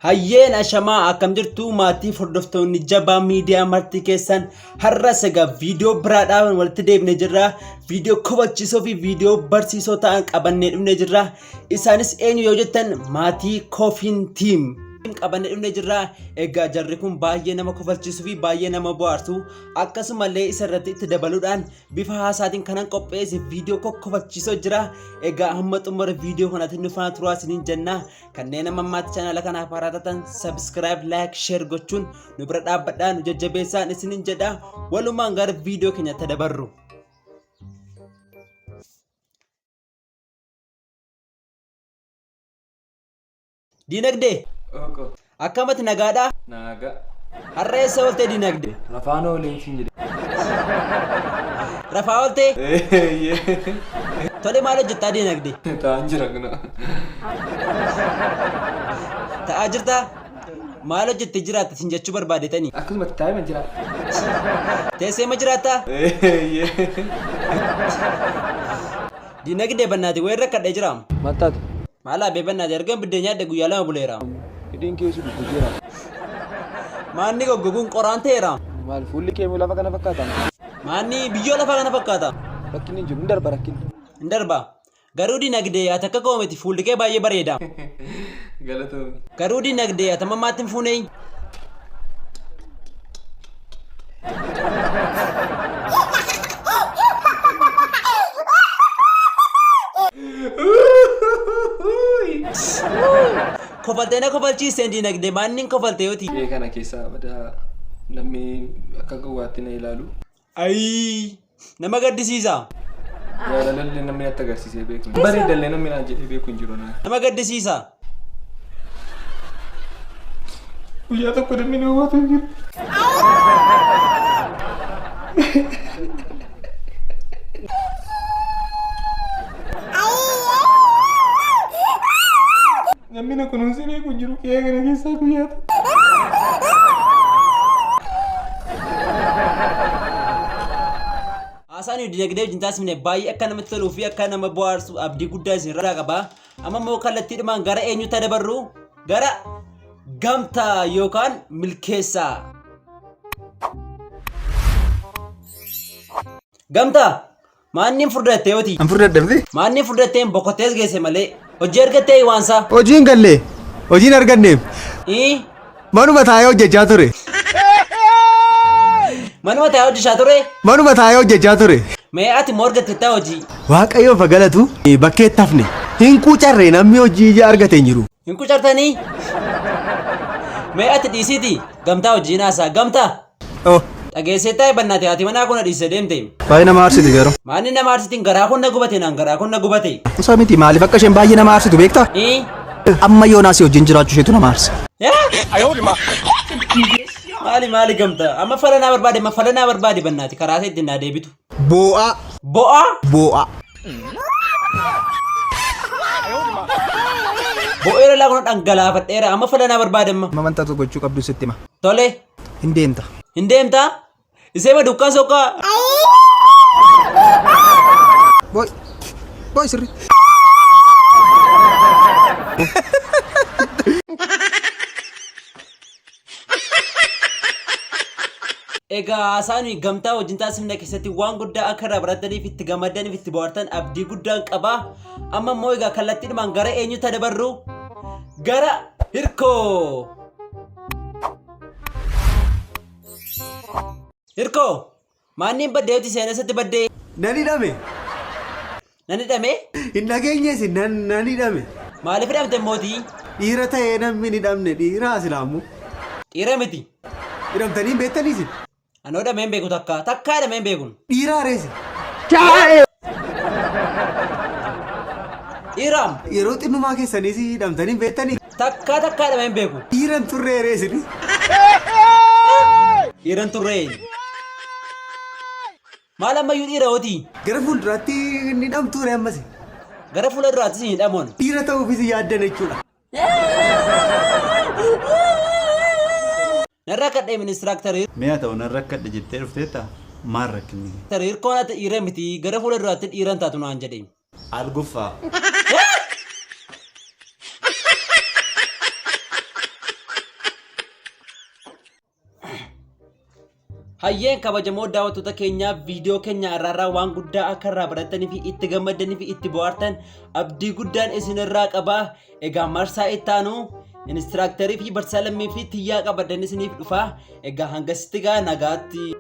Hayyeen ashamaa akkam jirtu maatii hordoftoonni jabaa miidiyaa marti keessan har'as egaa viidiyoo biraadhaan walitti deebinee jirra. Viidiyoo kofalchiisoo fi viidiyoo barsiisoo ta'an qabannee dhufnee jirra. Isaanis eenyu yoo jettan maatii Koofiin Tiim qabannee dhufnee jirra. Egaa jarri kun baay'ee nama kofalchiisuu fi baay'ee nama bohaarsu. Akkasumallee isa irratti itti dabaluudhaan bifa haasaatiin kanan qopheesse viidiyoo kokkofalchiisoo jira. Egaa hamma xumura viidiyoo kanaatti nu faana turaa isiniin jenna. Kanneen amma ammaatti chaanala kanaaf haaraa taatan subscribe, like, share gochuun nu bira dhaabbadhaa nu jajjabeessaan isiniin jedha. Walumaan gara viidiyoo keenyatti dabarru. Diinagdee Ooko. akkamati nagaadhaa? Nagaa. Har'a eessa ooltee diinagdee? Rafaan ooleen siin jedhe. Rafaa ooltee? Eeyyee. Tole maal hojjettaa diinagdee? Ta'an jira kuna. Ta'aa jirtaa? Maal hojjettee jiraatta siin jechuu barbaadetanii? Akkasumatti taa'ee man jira. Teessee ma jiraattaa? Eeyyee. Diinagdee bannaati wayii rakkadhee jira. Maal taate? Maal haabee bannaati erga biddeen nyaadhe guyyaa lama buleera. Hidhiin kee si goggogeera. Maanni goggoguun qoraan ta'eera. Maal fuulli kee immoo lafa kana fakkaata? Maanni biyyoo lafa kana fakkaata. Rakkinni hin jiru hin darba rakkinni. Hin darba. Garuu dinagdee ati akka koo miti fuulli kee baay'ee bareeda. Galatoomi. Garuu dinagdee ati amma maatti hin fuunee? Kofaltee na kofalchiisteen dinagdee maanni hin kofalte yooti. Qe'ee kana keessaa badaa namni akka gowwaatti na ilaalu. Ayii nama gaddisiisa. Jaalalallee namni natti agarsiisee beeku. hin jiru. Bareedallee namni naan jedhee beeku hin jiru naa. Nama gaddisiisa. Guyyaa tokko namni na hubatu hin jiru. Namni na kunuunsee beeku hin jiru qe'ee kana keessaa guyyaa tokko. Haasaan nuyi dinagdee wajjin taasifne baay'ee akka namatti toluu fi akka nama bohaarsu abdii guddaa isin irraa qaba. Amma immoo kallattiidhumaan gara eenyutti dabarru? Gara gamtaa yookaan milkeessaa. Gamtaa Maanniin furdatte yooti. An furdadhe miti. Maanniin furdatteen boqottees geesse malee. Hojii argattee waansaa. Hojii hin galle. Hojii hin arganne. Ii? Manuma taa'ee hojjechaa ture. Manuma taa'ee hojjechaa ture. Manuma taa'ee hojjechaa ture. Mee ati immoo argattettaa hojii. Waaqayyoof haa galatu bakkeetti hafne. Hin quucarre namni hojii ija argate hin jiru. Hin qucartanii? Mee ati dhiisiiti gamtaa hojiin haasaa gamtaa. Oh. Dhageessee taa'e bannaate haati manaa kun na dhiisee deemte. Baay'ee nama aarsiti garuu. Maanni nama aarsitiin garaa kun na gubate naan garaa kun na gubate. Isa miti maaliif akka isheen baay'ee nama aarsitu beektaa? Ii? Amma yoonaa si wajjin jiraachuu isheetu nama aarsa. Maali maali gamta amma fala naa barbaade amma fala naa barbaade bannaati karaa isaa ittiin naa deebitu. Boo'aa. Bo'aa Boo'aa. Bo'eera laa kun dhangalaafadheera amma fala naa barbaade amma. Amma wanta tokko gochuu qabdu sitti hima. Tole. Hin deemta. Hin deemtaa? Isee ma dukkan soqaa? Boo'i. Boo'i sirri. Egaa haasaa nuyi gamtaa wajjin taasifne keessatti waan guddaa akka irraa barataniif itti gammaddaniif itti bohaartan abdii guddaan qaba. Amma immoo egaa kallattiidhumaan gara eenyutti dabarru? Gara hirkoo! Hirkoo! Maanniin baddee yooti seenaa isatti baddee? Nan hidhame. Nan hidhame? Hin dhageenyees nan nan hidhame. Maaliif hidhamte mootii? Dhiira ta'ee namni hin hidhamne dhiiraa silaamu. Dhiira miti. Hidhamtanii hin beektaniis. Anoo hidhamee hin beeku takkaa. Takkaa hidhamee hin beeku. Dhiiraa reesi. Dhiiraam. Yeroo xinnumaa keessaniis hidhamtanii hin beektanii. Takkaa takkaa hidhamee hin beeku. Dhiira hin turree reesi. Dhiira hin turree. Maal ammayyuu dhiira hotii? Gara fuulduraatti hin hidhamtuu ree ammas. Gara fuula duraattis hin hidhamoon. Dhiira ta'uufis hin yaaddan jechuudha. Nan rakkadhe ministiraaktar Mee haa ta'u nan rakkadhe jettee dhufteetta maal rakkinni kee? Hirkoon ati dhiira miti gara fuula duraatti dhiira hin taatu naan jedhe. Alguffaa. Hayyeen kabajamoo daawwattoota keenyaa, viidiyoo keenya irraa waan guddaa akka irraa baratanii fi itti gammadanii fi itti bohaartan abdii guddaan isinirraa qabaa. Egaa marsaa itti aanu inistiraaktarii fi barsiisaa Lammii fi Tiyyaa qabaddan isiniif dhufaa. Egaa hangasitti gaa nagaatti.